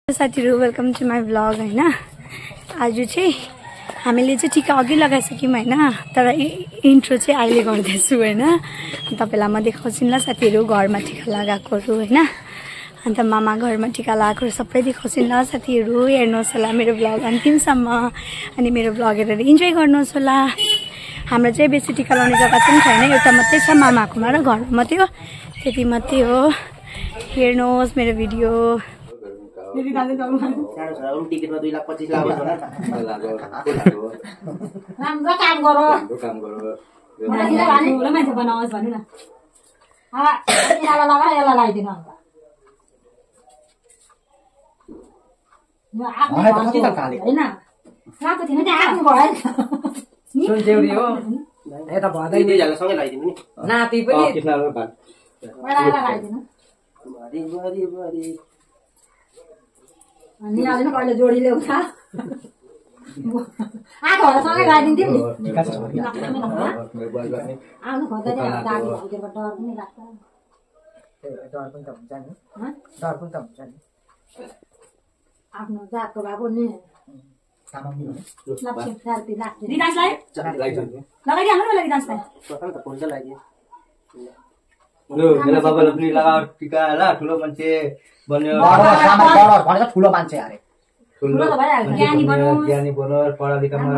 साथीहरु welcome to my vlog हैन। आज चाहिँ हामीले चाहिँ टिका अघि लगाइसक्यौं हैन, तर इन्ट्रो चाहिँ अहिले गर्दैछु हैन। तपाईलाई म देखाउँछु नि ल साथीहरु, घरमा टिका लगाएकोहरु हैन। अन्त मामा घरमा टिका लगाएकोहरु सबै देखाउँछु नि ल साथीहरु। हेर्नुहोस् होला मेरो भ्लग अन्तिमसम्म, अनि मेरो भ्लग हेरेर इन्जोय गर्नुहोस् होला। हाम्रो चाहिँ बेसी टिका लगाउने जग्गा चाहिँ छैन, एउटा मात्रै छ मामाकोमा र घरमा मात्रै हो, त्यति मात्रै हो। हेर्नुहोस् मेरो भिडियो। दिदी दाले जाऊ टिकटमा 2,25,000 लाग्यो राम्रो काम गरो ठुलो मान्छे बनाओस् भन्नु न। यिनीहरूलाई लगाएर यसलाई लगाइदिनु अन्त होइन रातो थिएन त्यो आफ्नो भयो सुन देउरी हो यता भदै नि सँगै लगाइदिनु नि नाति पनि लगाइदिनु निहाल्नु कहिले जोडी ल्याउँछ आगोहरू सँगै लगाइदिन्थ्यो नि आउनु खोज्दै डर पनि लाग्छ। डर पनि त हुन्छ नि, डर पनि त हुन्छ नि। आफ्नो जातको भए पनि ठुलो मान्छे बन्यो ठुलो मान्छे अरे ज्ञानी बनोस् पढा लेखामा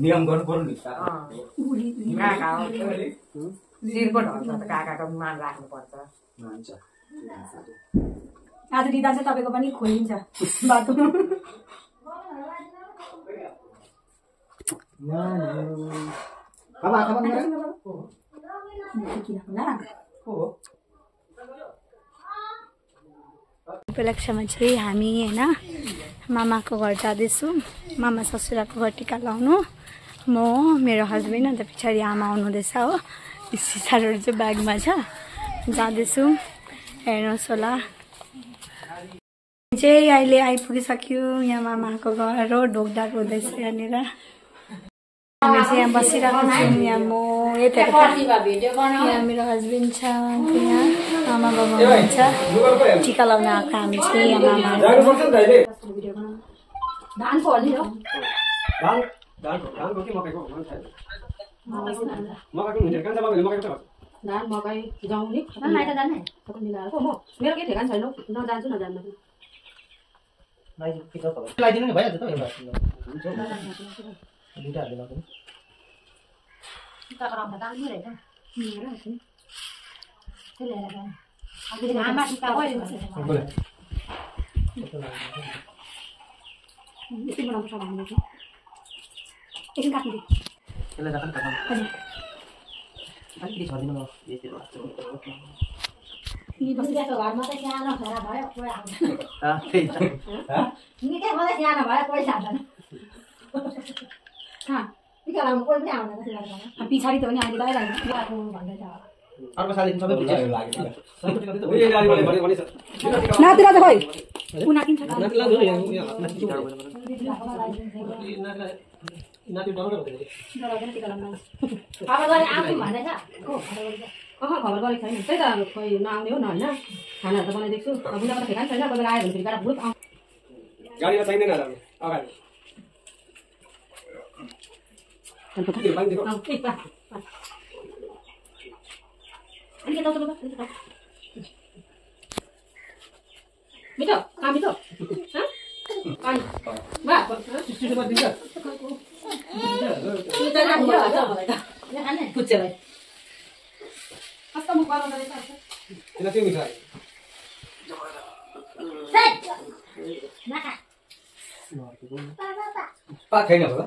नियम गर्नु पर्यो नि काकाको मान राख्नुपर्छ। आज दिदा चाहिँ तपाईको पनि खोलिन्छ बाटो। उपलक्ष्यमा चाहिँ हामी हैन मामाको घर जाँदैछौँ। मामा ससुराको घर टिका लाउनु। म मेरो हस्बेन्ड अन्त पछाडि आमा आउनुहुँदैछ हो। सिसारहरू चाहिँ ब्यागमा छ, जाँदैछु। हेर्नुहोस् होला चाहिँ अहिले आइपुगिसक्यो यहाँ मामाको घर हो। ढोकढाक हुँदैछ यहाँनिर। हामी चाहिँ यहाँ बसिरहेको छौँ। यहाँ म यहाँ मेरो हस्बेन्ड छ, यहाँ आमा बाबा हुनुहुन्छ। टिका लाउन आएको हामी चाहिँ यहाँ मामा। धान मकै जाउने मेरो के ठेगान छैन नजान्छु नजान्नु लगाइदिनु नि भइहाल्छ त घरमा त सानो छोरा भयो कोही आउँदैन निकै मलाई सानो भयो कोही जाँदैन टिका लाउनु कोही पनि आउँदैन पछाडि त पनि अहिले भन्दैछ अर्को साल सबै नातिरा त खोइ नाति डराउँछ खबर गरेको छैन त्यही त अब खोइ नआउने हो न होइन खानाहरू त बनाइदिएको छु। अब बुझाएको ठेगान छैन, कोही बेला आयो भने फेरि गाडा ग्रुप आउँछ गाडीमा चाहिँदैन अगाडि मिठो कहाँ मिठो कस्तो मुख बनाउँदो रहेछ पा छैन होला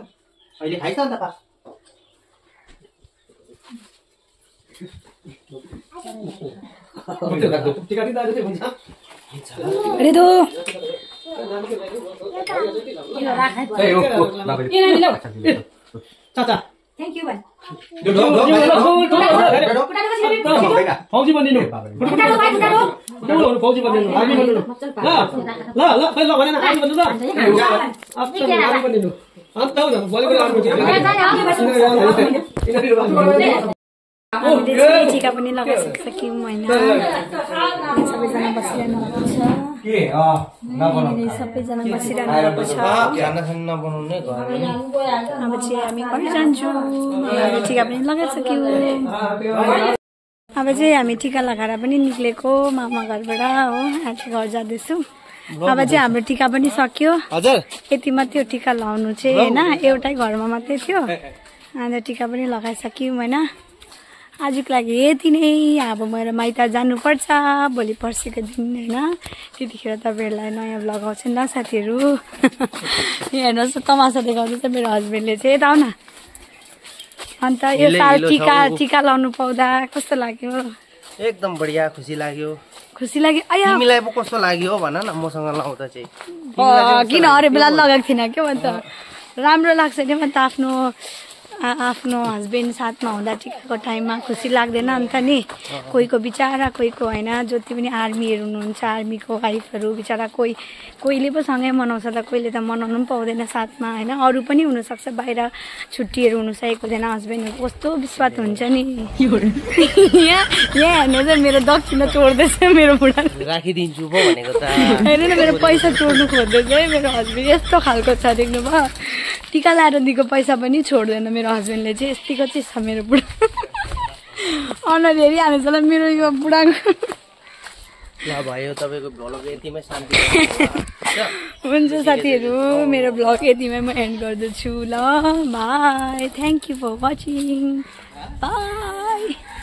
अहिले खाइछ अन्त पा टिका दिँदा हुन्छ रेडो चाचा थ्याङ्क यू भन् फौजी बनिनु फौजी बनिनु आर्मी बनिनु ल खै ल भनेन आर्मी बन्नु ल आर्मी बनिनु अन्त भोलिको आर्मी टिका पनि लगाइसकिसक्यौँ होइन सबैजना बसिरहनु भएको छ सबैजना बसिरहनु भएको छ अब चाहिँ हामी घर जान्छौँ टिका पनि लगाइसक्यौँ अब चाहिँ हामी टिका लगाएर पनि निक्लेको मामा घरबाट हो आज घर जाँदैछौँ अब चाहिँ हाम्रो टिका पनि सक्यो यति मात्रै हो टिका लाउनु चाहिँ होइन एउटै घरमा मात्रै थियो अन्त टिका पनि लगाइसक्यौँ होइन आजको लागि यति नै अब मेरो माइत जानुपर्छ भोलि पर्सिको दिन होइन त्यतिखेर तपाईँहरूलाई नयाँ भ्लग आउँछ नि ल साथीहरू हेर्नुहोस् तमासा देखाउँदैछ मेरो हस्बेन्डले चाहिँ यता आऊ न अन्त यो साल टिका लाउनु पाउँदा कस्तो लाग्यो एकदम बढिया खुसी लाग्यो तिमीलाई पो कस्तो लाग्यो भन न मसँग लाउँदा चाहिँ किन अरू बेला लगाएको थिइनँ क्या म त राम्रो लाग्छ नि म त आफ्नो हस्बेन्ड साथमा हुँदा टिकाको टाइममा खुसी लाग्दैन अन्त नि कोहीको बिचरा कोहीको होइन जति पनि आर्मीहरू हुनुहुन्छ आर्मीको वाइफहरू बिचरा कोहीले पो सँगै मनाउँछ त कोहीले त मनाउनु पनि पाउँदैन साथमा होइन अरू पनि हुनसक्छ बाहिर छुट्टीहरू हुनु सकेको हुँदैन हस्बेन्डहरू कस्तो विश्वास हुन्छ नि यहाँ हेर्नु चाहिँ मेरो दक्षिणा चोर्दैछ मेरो बुढा राखिदिन्छु पो भनेको त हेर्नु न मेरो पैसा चोर्नु खोज्दैछ है मेरो हस्बेन्ड यस्तो खालको छ देख्नुभयो टिका लाएर दिएको पैसा पनि छोड्दैन मेरो हस्बेन्डले चाहिँ यतिको चाहिँ छ मेरो बुढा अनुहार हेरिहाल्नु ल मेरो यो बुढाको ल भयो तपाईँको भ्लग यतिमै शान्ति हुन्छ साथीहरू मेरो भ्लग यतिमै म एन्ड गर्दछु ल bye thank you for watching by